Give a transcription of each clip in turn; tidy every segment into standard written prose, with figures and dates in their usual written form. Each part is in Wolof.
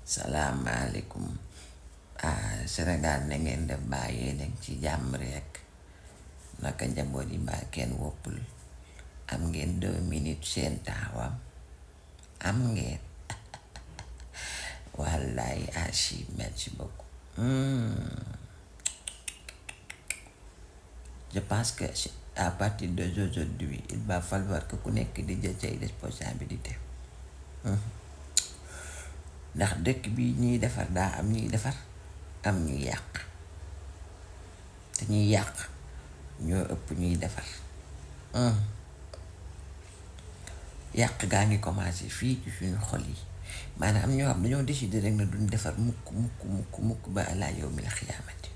Salaamaaleykum. Sénégal na ngeen def bàyyee nekk ci jàmm rek naka njaboot yi mbaa kenn woppul am ngeen 2 minutes seen taawam am ngeen wallaay Achille merci beaucoup. Je pense que à partir d'aujourd'hui il va falloir que ku nekk di jël say responsabilité ndax dëkk bi ñuy defar daa am ñuy defar am ñuy yàq te ñuy yàq ñoo ëpp ñuy defar. yàq gaa ngi commencé fii ci suñu xol yi maanaam am ñoo xam dañoo décider rek na duñ defar mukk mukk mukk mukk ba alaa yawmil xiyaamati.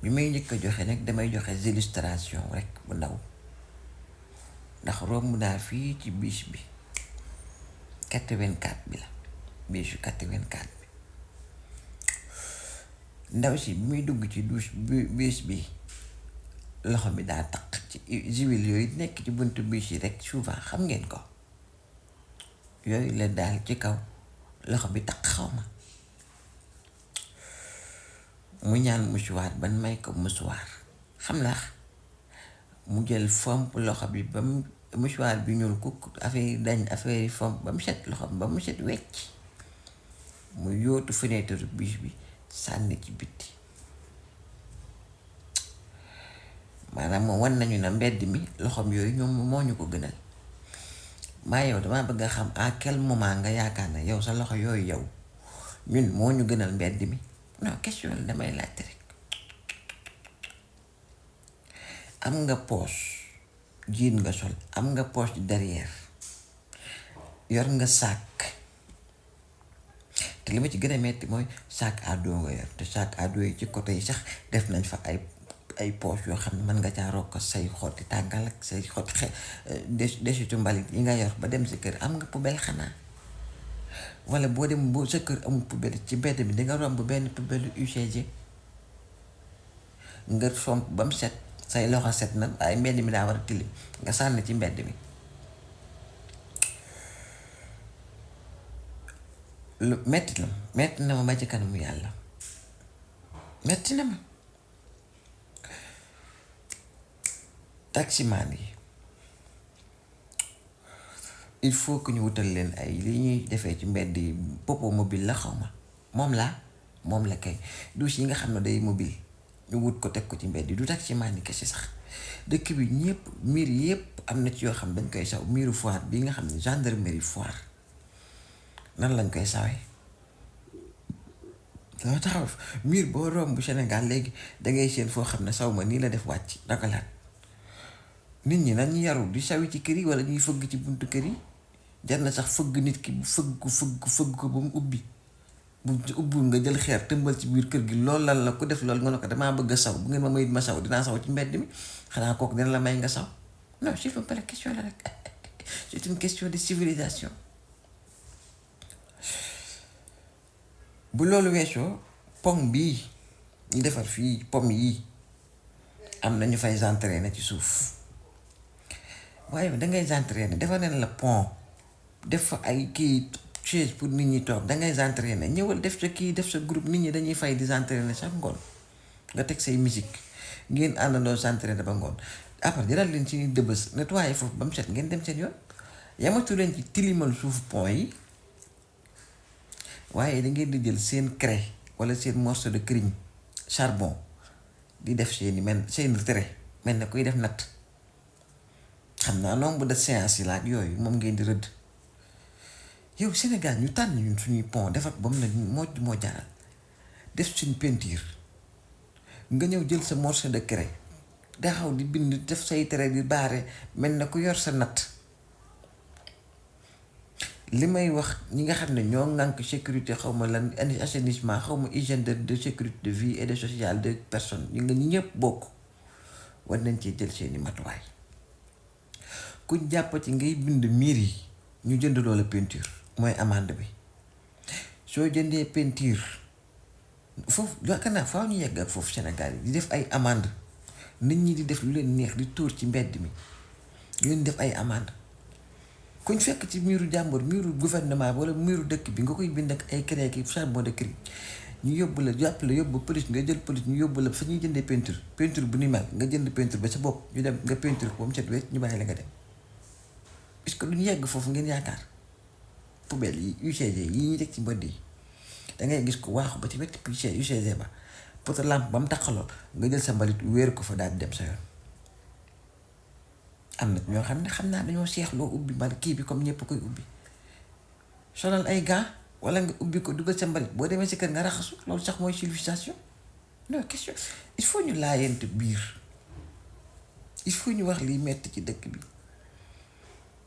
bi may njëkk a joxe nag damay joxe illustration rek bu ndaw ndax romb naa fii ci bis bi 84 bi la bisu 84 bi ndaw si bi muy dugg ci douche bis bi loxo bi daa taq ci jiwil yooyu nekk ci buntu bis yi rek souvent xam ngeen ko yooyu la daal ci kaw loxo bi taq xaw ma mu ñaan musuwaar ban may ko musuwaar xam la mu jël fomp loxo bi ba mu musuwaar bi ñuul kukk affaire yi dañ affaire yi fomp ba mu set loxo bi ba mu set wecc mu yóotu fenêtre bis bi sànni ci bitti maanaam moom wan nañu na mbedd mi loxoom yooyu ñoom moo ñu ko gënal maa yow dama bëgg a xam à quel moment nga yaakaar ne yow sa loxo yooyu yow ñun moo ñu gënal mbedd mi non question la damay laajte rek. am nga poche jiin nga sol am nga poche derrière yor nga sac te li ma ci gën a metti mooy sac à dos nga yor te sac à dos yi ci côté yi sax def nañ fa ay poche yoo xam ne mën nga caa rokk say xotti tàngal ak say xotti desitu mbalit yi nga yor ba dem sa kër am nga poubelle xanaa wala boo dem boo sa kër amul poubelle ci mbedd mi di nga romb benn poubelle UCG nga somp ba mu set say loxo set na ay mbedd mi daa war a tilim nga sànni ci mbedd mi lu metti na ma ba ci kanamu yàlla metti na ma. taximaan yi il faut que ñu wutal leen ay li ñuy defee ci mbedd yi popo mobile la xaw ma moom la kay douche yi nga xam ne day mobile ñu wut ko teg ko ci mbedd yi du taximaan yi kese sax dëkk bi ñëpp miir yëpp am na ci yoo xam dañ koy saw miiru Foire bi nga xam ne gendarmerie Foire nan lañ koy sawee dama taxaw miir boo romb Sénégal léegi dangay seen foo xam ne saw ma nii la def wàcc ragalaat nit ñi nañ yaru di sawi ci kër yi wala ñuy fëgg ci buntu kër yi jar na sax fëgg nit ki fëgg ko ba mu ubbi bu ubbul nga jël xeer tëmbal ci biir kër gi loolu lan la ko def loolu nga ne ko damaa bëgg a saw bu ngeen ma mayit ma saw dinaa saw ci mbedd mi xanaa kooku dina la may nga saw non s'il vous plaît question la rek c'est une question de civilisation. bu loolu weesoo pom bii ñu defar fii pom yii am na ñu fay entraîner ci suuf waaye dangay entraîner defar nañ la pont def fa ay kii chaise pour nit ñi toog dangay entraîner ñëwal def sa kii def sa groupe nit ñi dañuy fay di entraîner sax ngoon nga teg say musique ngeen àndandoo entraîner ba ngoon après jëlal leen ci dëbës nettoyer foofu ba mu set ngeen dem seen yoon yamatu leen ci tilimal suuf pont yi waaye da ngeen di jël seen craie wala seen morceau de crigne charbon di def seen trait mel na kuy def natt xam naa nombre de séances yi la ak yooyu moom ngeen di rëdd yow Sénégal ñu tànn ñun suñuy pont defar ba mu ne moo jaral def suñ peinture nga ñëw jël sa morceau de craie daxaw di bind def say trait di baare mel na ku yor sa natt. li may wax ñi nga xam ne ñoo ŋànk sécurité xaw ma lan assainissement xaw ma hygiène de sécurité de vie et de sociale de personnes ñu nga ñi ñëpp bokk war nañ cee jël seeni matuwaay kuñ jàpp ci ngay bind miir yi ñu jënd loola peinture mooy amande bi soo jëndee peinture foofu yaakaar naa faaw ñu yegg ak foofu Sénégal yi di def ay amande nit ñi di def lu leen neex di tuur ci mbedd mi ñu leen def ay amande kuñ fekk ci miiru jàmbur miiru gouvernement bi wala miiru dëkk bi nga koy bind ak ay créé ki charbon de cri ñu yóbbu la jàpp la yóbbu police nga jël police ñu yóbbu la fa ñuy jëndee peinture bu ni mel nga jënd peinture ba sa bopp ñu dem nga peinture ko ba mu set wecc ñu bàyyi la nga dem est-ce que duñu yegg foofu ngeen yaakaar poubelle yi UCG yi ñu teg ci mbënd yi da ngay gis ko waaxu ba ci wetti UCG ba poto lampe ba mu taqaloo nga jël sa mbalit wéer ko fa daal di dem sa yoon. am na ñoo xam ne xam naa dañoo seexloo ubbi mbalit kii bi comme ñëpp koy ubbi solal ay gants wala nga ubbi ko dugal sa mbalit boo demee si kër nga raxasu loolu sax mooy civilisation. non question il faut ñu laayante biir il faut ñu wax liy metti ci dëkk bi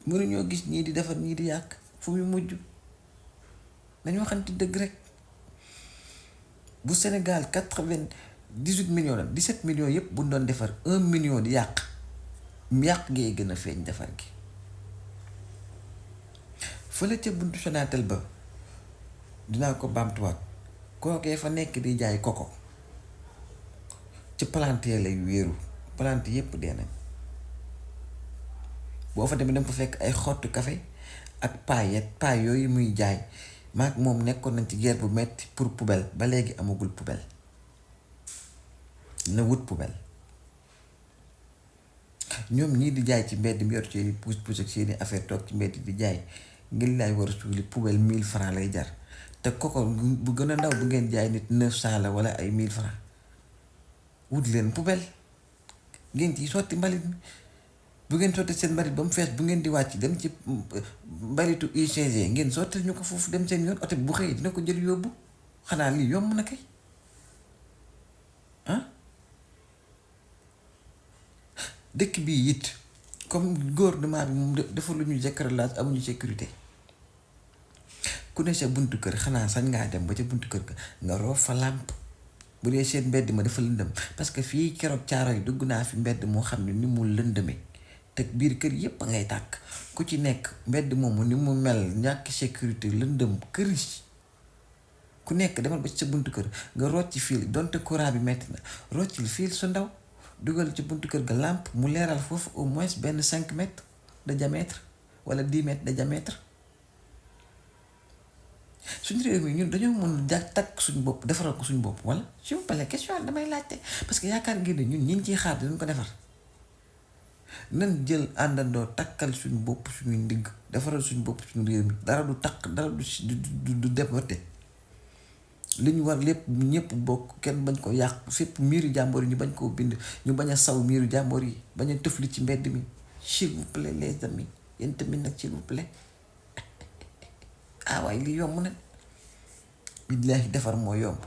mënuñoo gis ñii di defar ñii di yàq fu mu mujj dañoo xamante dëgg rek. bu Sénégal 98 millions la 17 millions yëpp bu doon defar 1 million di yàq gee gën a feeñ defar gi. fële ca buntu Sonatel ba dinaa ko baamtuwaat kookee fa nekk di jaay koko ci palanteer lay wéeru palante yëpp dee nañ boo fa demee dem fa fekk ay xottu café ak paay yooyu muy jaay maag moom nekkoon nañ ci guerre bu metti pour poubelle ba léegi amagul poubelle na wut poubelle ñoom ñii di jaay ci mbedd mi yor seeni puus ak seeni affaire toog ci mbedd di jaay ngir laay war a suuli poubelle 1000 francs lay jar te koko bu gën a ndaw bu ngeen jaay nit 900 la wala ay 1000 francs wut leen poubelle ngeen ci sotti mbalit mi bu ngeen sotti seen mbalit ba mu fees bu ngeen di wàcc dem ci mbalitu UCG ngeen sotti ñu ko foofu dem seen yoon oto bu xëyee dina ko jël yóbbu xanaa lii yomb na kay ah dëkk bii it comme gouvernement bi moom dafa lu ñu éclairage amuñu sécurité ku ne sa buntu kër xanaa sañ ngaa dem ba ca buntu kër ga nga roof fa làmp bu dee seen mbedd ma dafa lëndëm parce que fii keroog caaro yi dugg naa fi mbedd moo xam ne ni mu lëndëme te biir kër yépp a ngay tàkk ku ci nekk mbedd moomu ni mu mel ñàkk sécurité lëndëm kër yi ku nekk demal ba ci sa buntu kër nga rocci fil donte courant bi metti na roccil fil su ndaw dugal ci buntu kër ga lampe mu leeral foofu au moins benn 5 mètres de diamètre wala 10 mètres de diamètre suñu réew mi ñun dañoo mën takk suñu bopp defaral ko suñu bopp wala je vous pose question damay laajte parce que yaakaar ngeen ne ñun ñi ciy xaar dinañ ko defar nan jël àndandoo takkal suñu bopp suñuy ndigg defaral suñu bopp suñu réew mi dara du takk dara du déporté li ñu war lépp ñëpp bokk kenn bañ ko yàq fépp miiru jàmboor yi ñu bañ koo bind ñu bañ a saw miiru jàmboor yi bañ a tëfli ci mbedd mi s'il vous plaît les amis yéen tamit nag s'il vous plaît ah waaye li yomb na billaahi defar moo yomb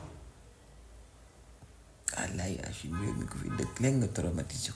wallaay suñu réew mi ko fi dëkk léegi nga traumatisé